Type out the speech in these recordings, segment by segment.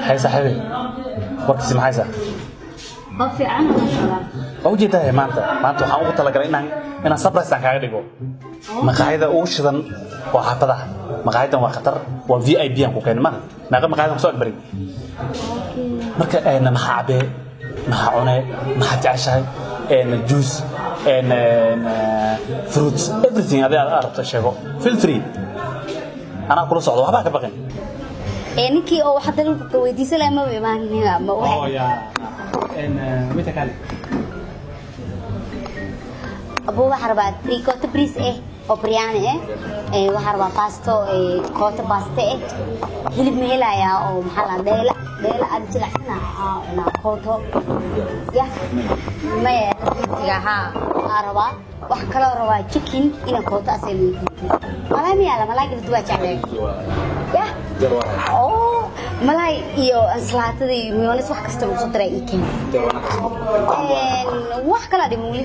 Hay saaxiibey, warkiisi maxay saa? Oo fiican, masha Allah. Waa ujeedaa, maanta waxaan ugu talagalay inaan surprise aan kaaga dhigo. Maqaayada ugu shidan waa xaafadaha. Maqaayadan waa khatar, waa VIP aan ku keenay maanta. Meeqa maqaayadan kusoo agbarin. Marka maxaa cabee, maxaa cunee, maxaa jeceshahay? Juice, fruits, everything adii aad rabto sheego. Feel free. Anaa kula socdo, waxbaa ka baqin. Ee ninkii oo waxa dalka weydiisan lahaa ma imaanina ma Oh wax. Ya. Mita kale. Abu, waxaa rabaa three kooto bariis eh oo biryani eh, waxaa rabaa baasto, kooto baasto eh, hilib ma helayaa oo maxaa la dheela dheela aad jilacsana aa cunaa kooto ya maya tiga haa aa rabaa. Wax kaloo rabaa chicken ina kooto asay leeyihiin. Malaay ma yaala? Malaay galad waa jeclay ya. Oo malaay iyo ansalaatada iyo mayonnaise, wax kasta lagu soo daray ii keen. Wax kala dhiman weli,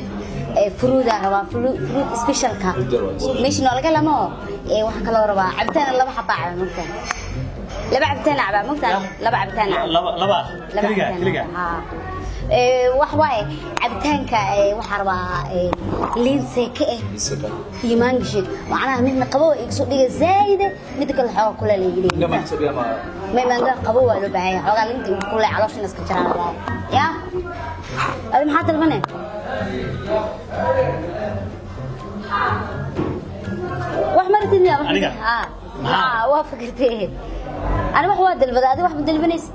fruit aan rabaa, fruit specialka meesha noo laga lamo. Waxaa kaloo rabaa cabitaan, laba xabaa caba mogtaa, laba cabitaan cabaa mogtaa, laba cabitaan caba. Laba laba. Laba Keliga cabitaan. Keliga. Haa. Wax waaye cabitaanka, waxaa rabaa liin seeke eh iyo mango shake, macnaha midna qabow iga soo dhiga zaayide, midda kale xoogaa kuleel iga dhiga. May, mango qabow waa loo baahan yahay, xoogaa liinta igu kuleel, caloosha iska jiraan rabaa ya. Adi maxaa dalbane? Wax maratid miya? Aniga? Haa. Maxaa? Haa, waa fikirtee. Ani wax waa dalbada, adi wax ma dalbanaysid?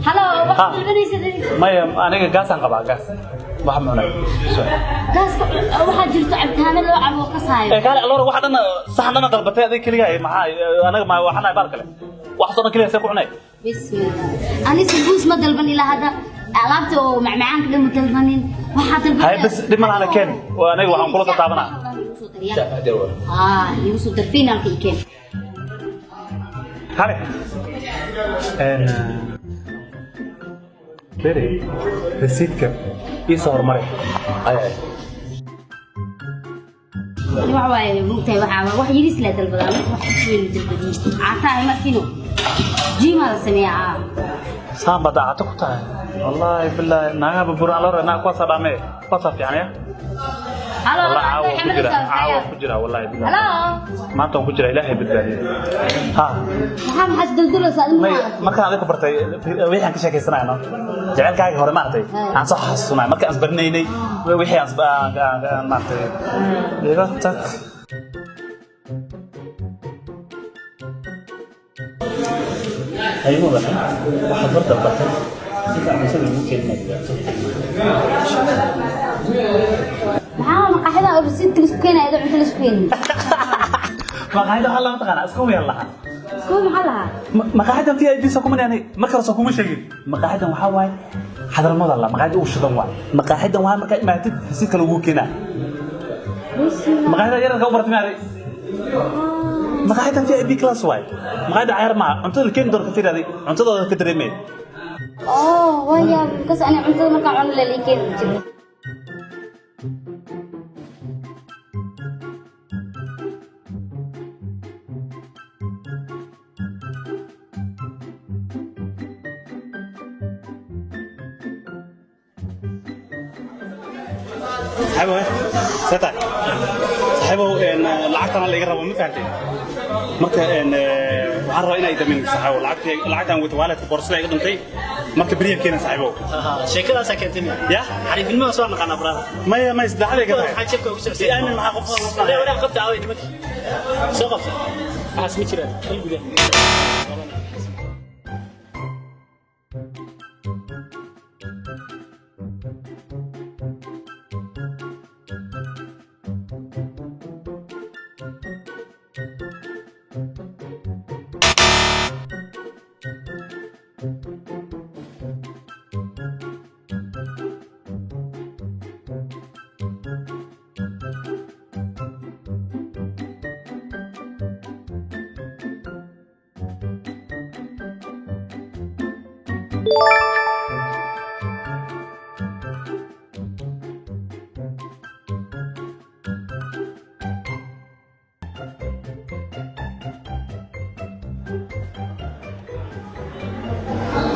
Halo, wax Ha. ma dalbanaysid adiga? Maya, aniga gaasaan qabaa, gaas. Wax ma cunay. Gaaska waxaa jirto cabitaano loo cabo kasaayo. Ee kaale Alora, waxa dhan saxan dhan dalbatay adiga keliga, maxaa anaga ma waxaan nahay baal kale. Wax soo dhan keliga see ku cunay. Bismillah, ani sambuus ma dalban ilaa hadda, alaabta oo macmacaanka dhan ma dalbanin, waxaa dalban. Hay, bas dhib ma lahana, keen. Waa aniga waxaan kula tataabanaa. Haa, igu soo dar finaalka ii keen. Kale. Beri, rasiidka ii soo hormaray. Ay ay. Ani waxa waaye mugtahay, waxaa wax yariis la dalbadaa, wax weyn dalbadin. Caataa markino jiimaa la sameeyaa. Saan baad caato ku tahay. Wallaahi billahi, naagaha burburan Alora, naag kuwaasaa dhaamee. Kuwaasaa fiican ya. Halo. Wallahi caawa ku jira, caawa ku jira wallahi billahi. Halo. Maanta waan ku jira, Ilaahay badbaadiyay. Ha. Maxaa isduldulaysaa adigu? May, markaan adiga ku bartay wixii aan ka sheekaysanayno jacaylkaaga hore maaragtay aan soo xasuusanay markaan isbaranaynay wixii aan maaragtay iga tag. Hay mudan, waxaad bar dalbatay inta cuntada lagu keeninayo. Maxaa maqaaxida oo rasiidka laisku keenaya adoo cunto laisku keenin? Maqaaxida waxaa lama taqaanaa iska weyaan lahaa. Isku maxaa lahaa? Maqaaxidan VIP soo kuma yaani marka hore soo kuma sheegin. Maqaaxidan waxaa waaye xadarmada la maqaaxida ugu shidan waaye. Maqaaxidan waa markaa imaatid rasiidka lagu keenaa. Bismillah. Maqaaxida yararka u bartay maaday. Maqaaxidan VIP class waaye. Maqaaxida cayaar maaha, cuntada la keeni doono ka fiiraaday, cuntadooda ka dareemay. Oh, waa yaab, because ani cuntada markaan cuno la ii keeni jiray. Saaxiibow, see tahay? Saaxiibow, lacagtan la iga rabo ma fahantay? Marka waxaan rabaa inay damin saaxiibow, lacagtan wata walletka boorsada iga dhuntay, marka beriya keena saaxiibow. Sheekadaasaa keentay miya? Ya. Xariifnimada soo naqaanaa, brother. Maya maya, saddexda iga tahay. Maxaa jeebka ugu socosay? I aamin, maxaa qof Walahi walahi, qabta aaway nimanka soo qabta, waxaas ma jiraan hal gudaha.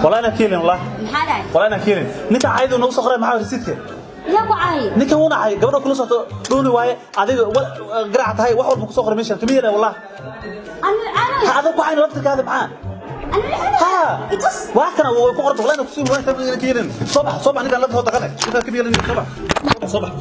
Wallahi inaan ka helin, wallahi. Maxaa dhahay? Wallahi inaan ka helin. Ninka caydu nagu soo qoray, maxaa risiidka? Yaa ku caayi? Ninkan wuu nacay, gabadha kula socto dhuuni waaye, adiga garaac tahay, wax walba kusoo qoray meeshan, kama yeelay wallahi. Anu caanoy. Ha adiga ku cayn laftirkaada, maxaa? Anu Ha. itus. Waa kana way ku qorta, wallahi inaan kusii, wallahi inaan ka yeelin. Soo bax, soo bax, ninkaan la soo daqane, ninkaan kama yeelin. Soo bax, soo bax.